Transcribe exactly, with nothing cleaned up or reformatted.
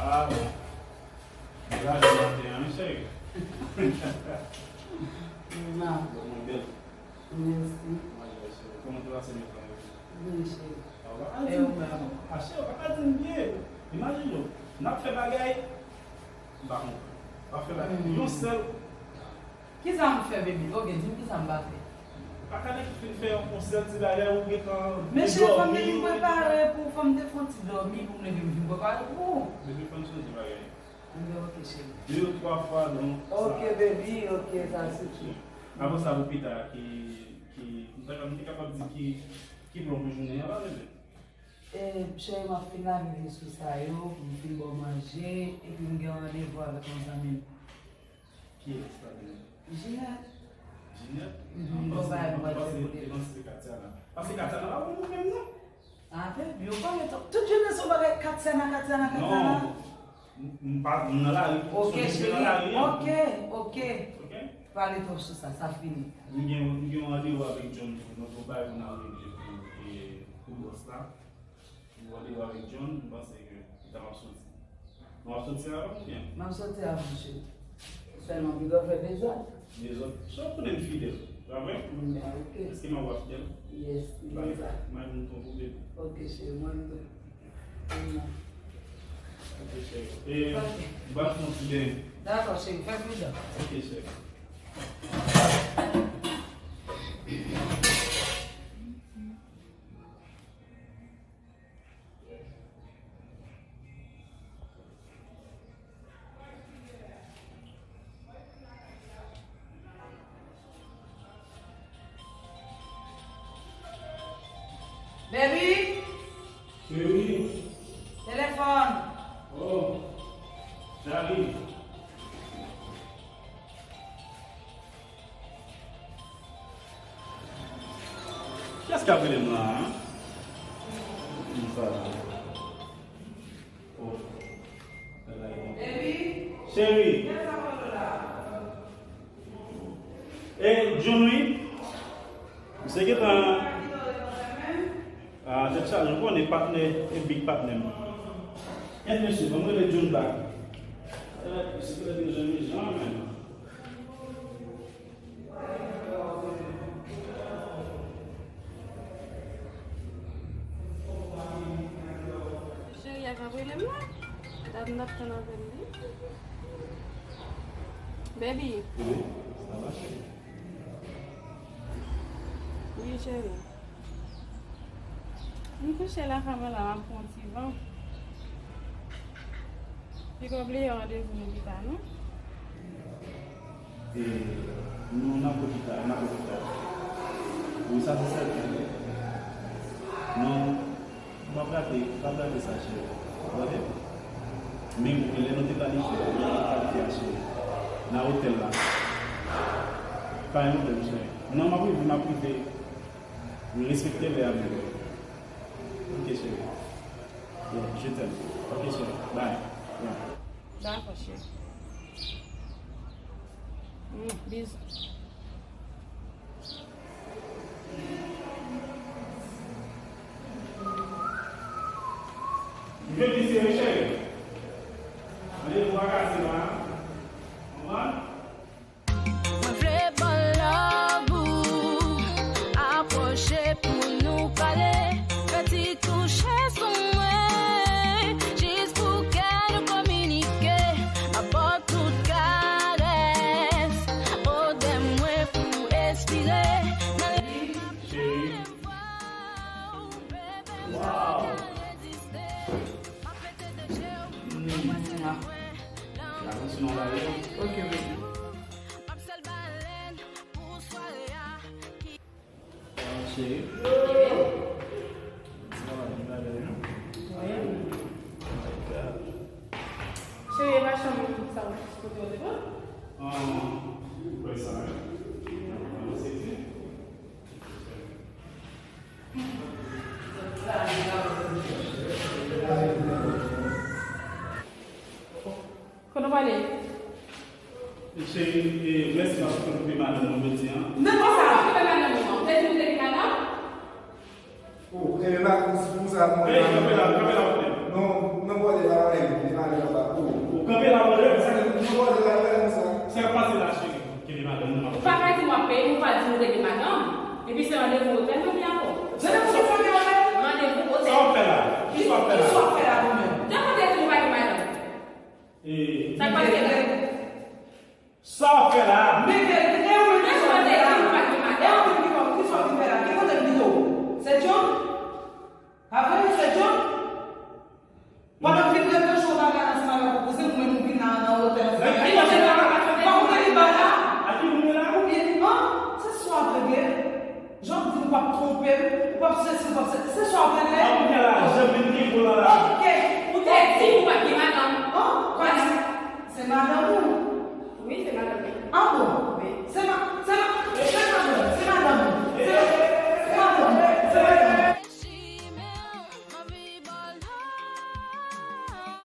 Ah, bon. Mwen la de maten an, wi, cheri. Mwa. Bon, mwen bèl. Mèsi. Mwen bèl, cheri. Kòman te pase met la yo? Byen, cheri. Ah, w pa ka di m byen. Ah, cheri, w pa ka di m byen. Imajine w, n ap fè bagay, m pa konprann. W ap fè bagay. Yon sèl. Kisa m fè, baby? Ok, di m kisa m pa fè. Pa ka nèk fin fè yon sèl ti bagay ou gentan. Men cheri, fò m te vin prepare pou, fò m te fè yon ti dòmi pou m leve m vin prepare pou ou. Baby, fò n chanje bagay. Anben, ok, cheri. De, twa fwa, non. Ok, baby, ok, sa sifi. Apre sa, pou pita, ki, ki, m ta, m te kapab di ki, ki plan pou jounen an la, bebe? E, cheri, m ap fin lave veso sa yo, pou m fin ba w manje, epi m gen randevou avèk yon zanmi m. Kiyès la gen? Jinèt. Jinèt? Mhm. Mwen panse, mwen panse se Katiana. Paske Katiana pa bon moun menm non. Ah, baby, ou pale twòp. Tout jounen se yon bagay Katiana, Katiana, Katiana. Non. M, m pa, m nan lari. Ok, cheri. Ok, ok. Ok? Pale twòp sou sa, sa fini. M gen, m gen yon randevou avèk John tou. Donk, yon bagay pou n al regle pou, e, pou bòs la. Ou randevou avèk John, m panse ke li ta m ap soti. Nou ap soti avan oubyen? M ap soti avan, cheri. Sèlman, piga w fè dezòd. Dezòd? Cheri, ou konnen m fidèl. Pa vre? M, ok. Èske m ap wè fidèl? Yes, m konn sa. Bay, bay m ton pou bebe. Ok, cheri, mwen tou. Ok, cheri. E, ok, m pral fè yon ti benyen. Dakò, cheri, fè pridan. Ok, cheri. Baby? Cheri? Telefòn. Oh, Charlie. Kiyès k ap rele m la a? Kisa? Oh. Cheri. E John wi. Misye gentan. Ah, tèt chaje, ou konnen patnè e big patnè m. Kèt mesye, ban m rele John back. Eh, misye gentan janm jan menm. Cheri a ka rele m la. Dat m t ap tann apèl li. Baby. Wi, sa va, cheri? Wi, cheri. M kouche lakay mwen la, m ap pran ti van. Piga w bliye randevou nou pita, non? E, nou nan lopital, nan lopital. Wi, sa se sèten. Non, m p ap rate, m p ap rate sa, cheri. Tande? Men, lè nou te planifye, lè nou te planifye a, cheri. Nan otèl la. Pa gen pwoblèm, cheri. Non, m ap rive, m ap rive. Respekte lè a, bebe. Ok, cheri. Yeah, je t'aime. Ok, cheri. Bye. Yeah. Dakò, cheri. Mm, bizou. Mwen vle di se cheri. Randevou a kase la. Konprann? Mwen vle ban love ou, apwoche pou nou pale, fè ti touche sou mwen, jis pou kè nou kominike, m ap ba w tout karès, odè mwen pou espire, nan lè m ap tande vwa w, bebe, m pa ka reziste, m ap pete de je w, mwen se mwen. Ok, baby. Cheri. Sa va, nou bagay, non? Wi. Cheri, e pa chanm sa w kote w te pran? Ah, ou kwè sa, wi. An, se di. Kote w prale? Cheri, e, mèsi paske w kenbe madanm mwen jodi a. Nan konsa, w kenbe madanm ou an. Ou te di w te gen madanm? Oh, kenbe madanm, se pou sa mwen. Ey, kanpe la, kanpe la, kanpe. Non, non, bòdè la, ey, kenbe madanm la. Epi se randevou otèl mwen gen ankò. Randevou ki fè gen otèl? Randevou otèl. Sa w ap fè la? Ki sa w ap fè la? Ki sa w ap fè la, mwen menm? Depi w te di nou pa gen madanm. Sa k pase la? Sa w ap fè la? Men verite, e ou menm ki sa w ap fè la? E ou menm ki sa w vin fè la? Ki kote m kite w? Sent John? Pa vre, Sent John? Pandan m vin reflechi yon bagay ansanm avèk ou, kouzen, ou menm ou vin la nan otèl. Ki kote m pa ka pa tande? Ou pa konnen li pa la? A ki moun la? Oubyen, an, se sa w ap regle. Jan w di m w p ap twonpe m, w p ap sesi, w p ap se, se sa w ap regle.